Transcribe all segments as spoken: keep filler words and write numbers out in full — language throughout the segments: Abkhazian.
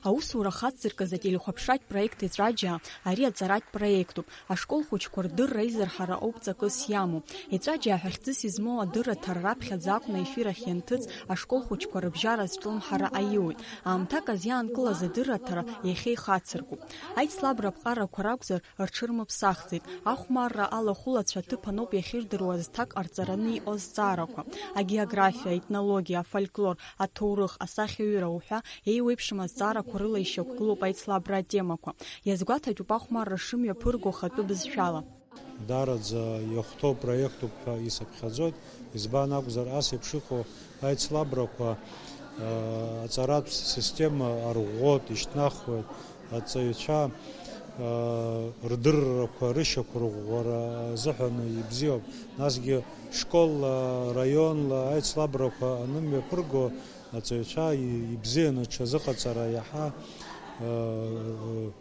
Аусура хацзыркыз ателехәаԥшратә проект Еҵәаџьаа, ари аҵаратә проектуп. Ашкол хәыҷқәа рдырра аизырҳара ауп ҵакыс иамоу. Еҵәаџьаа ҳәа хьӡыс измоу адырраҭара раԥхьаӡа акәны аефир ахь ианҭыҵ, ашкол хәыҷқәа рыбжьара азҿлымҳара аиуеит. Аамҭак азиаанкылаз адырраҭара иахьа ихацыркуп. Аицлабра аԥҟарақәа ракәзар, рҽырмыԥсахӡеит. Ахәмарра алахәылацәа аҭыԥ аноуп иахьырдыруа зҭак ҟарҵараны иҟоу азҵаарақәа. Агеографиа, аетнологиа, афольклор, аҭоурых, асахьаҩыра уҳәа еиуеиԥшым азҵаарақәа рыла ишьақәгылоуп аицлабра атемақәа. Иазгәаҭатәуп ахәмарра шымҩаԥырго ахатәы бызшәала. Даараӡа иахәҭоу проектуп ҳәа исыԥхьаӡоит, избан акәзар, ас еиԥш иҟоу аицлабрақәа, аа, аҵаратә система арӷәӷәоит, ишьҭнахуеит, аҵаҩцәа, аа, рдыррақәа, рышьақәырӷәӷәара азыҳәан ибзиоуп. Насгьы школла, раионла аицлабрақәа анымҩаԥырго, аҵаҩцәа и-, ибзианы аҽазыҟаҵара иаҳа, аа,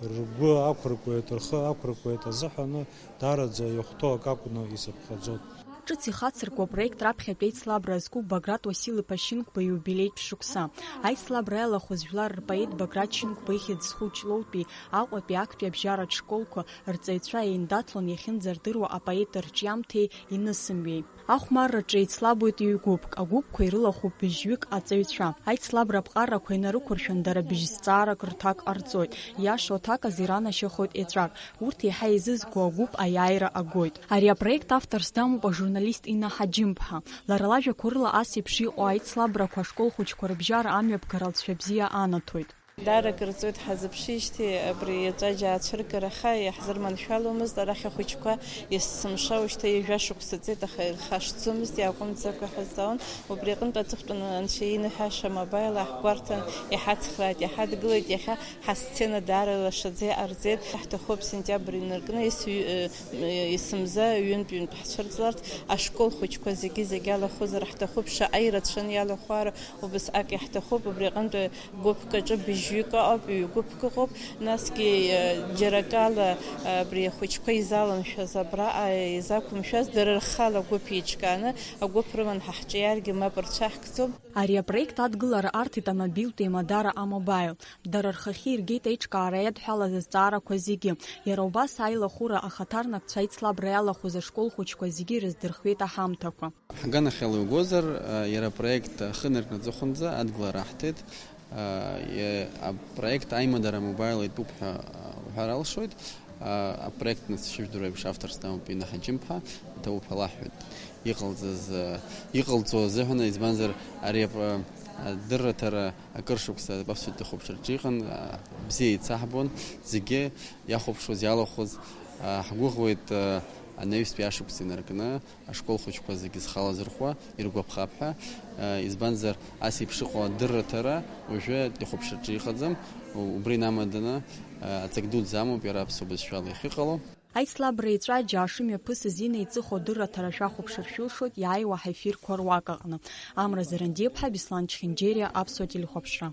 ргәы ақәркуеит, рхы ақәркуеит азыҳәаны даараӡа иахәҭоу акы акәны исыԥхьаӡоит. Ҿыц ихацыркуа апроект раԥхьатәи аицлабра азку Баграт Уасил-иԥа Шьынқәба иубилеитә шықәса. Аицлабра иалахәыз жәлар рпоет Баграт Шьынқәба ихьӡ зху Ҷлоутәи, Аҟәатәи актәи абжьаратә школқәа рҵаҩцәа еиндаҭлон иахьынӡардыруа апоет рҿиамҭеи инысымҩеи. Ахәмарраҿы еицлабуеит ҩ-гәыԥк, агәыԥқәа ирылахәуп быжьҩык аҵаҩцәа. Аицлабра аԥҟарақәа инарықәыршәан, дара быжьзҵаарак рҭак ҟарҵоит, иашоу аҭак азы иранашьахоит еҵәак. Урҭ еиҳа еизызго агәыԥ аиааира агоит. Ари апроект авторс дамоуп ажурналист Инна Ҳаџьымԥҳа. Лара лажәақәа рыла, ас еиԥш иҟоу аицлабрақәа ашкол хәыҷқәа рыбжьара амҩаԥгара алҵшәа бзиа анаҭоит. Даара акыр ҵуеит ҳазыԥшижьҭеи, абри еҵәаџьаа ацәыргара, аха иаҳзырманшәаломызт, арахь ахәыҷқәа есымша, ушьҭа ҩажәа шықәса ҵит, аха ирхашҭӡомызт, иакәымҵӡакәа иҳазҵаауан. Убри аҟынтә аҵыхәтәаны анцәа иныҳәаша мобаил ааҳгәарҭан, иҳацхрааит, иҳадгылеит, иахьа ҳасцена даара илашаӡа иҟарҵеит. Ҳҭахуп сентиабр инаркны ес-, ҩ-, ы, ы, есымза ҩынтә-ҩынтә ҳцәырҵларц, ашкол хәыҷқәа зегьы-зегьы алахәызар ҳҭахуп, шаҟа ирацәаны иалахәара убасҟак иаҳҭахуп, убри аҟынтә гәыԥк аҿы быжьҩык ыҟоуп, ҩ-гәыԥк ыҟоуп, насгьы, э, џьара акала, э, абри ахәыҷқәа изалымшәаз абраҟа, э, изақәымшәаз, дара рхала гәыԥ еиҿкааны, агәыԥ рыман ҳа ҳҿы иааргьы мап рцәаҳкӡом. Ари апроект адгылара арҭеит амобилтә еимадара А-Мобаил. Дара рхахьы иргеит аиҿкаара иадҳәалаз азҵаарақәа зегьы. Иара убас аилахәыра ахаҭарнакцәа аицлабра иалахәыз ашкол хәыҷқәа зегьы ирыздырхиеит аҳамҭақәа. Ҳганахьала иугозар, иара апроект ахы наркны аҵыхәанӡа адгылара аҳҭеит. Иа-, апроект аимадара мобаил итәуп ҳәа уҳәар алшоит. Апроект нас шәыжәдыруа еиԥш авторс дамоуп Инна Ҳаџьымԥҳа, иҭабуп ҳәа лаҳҳәоит. Иҟалҵаз, иҟалҵо азыҳәан, избанзар ари ап-, адырраҭара акыр шықәса аԥсуа хәаԥшраҿы иҟан, бзиа еицаҳбон, зегьы иахәаԥшуаз, иалахәыз. Ҳгәыӷуеит анаҩстәи ашықәс инаркны. Ашкол хәыҷқәа зегьы зхала зырхәа, иргәаԥхап ҳәа, избанзар, ас еиԥш иҟоу адырраҭара уажәы ихәаԥшраҿы иҟаӡам, убри инамаданы, аҵак дуӡӡа амоуп иара аԥсуа бызшәала иахьыҟало. Аицлабра еҵәаџьаа шымҩаԥысыз инеиҵыху адырраҭара шәахәаԥшыр шәылшоит иааиуа ҳаефирқәа руак аҟны. Амра Зарандиаԥҳа, Беслан Чхинџьериа, Аԥсуа телехәаԥшра.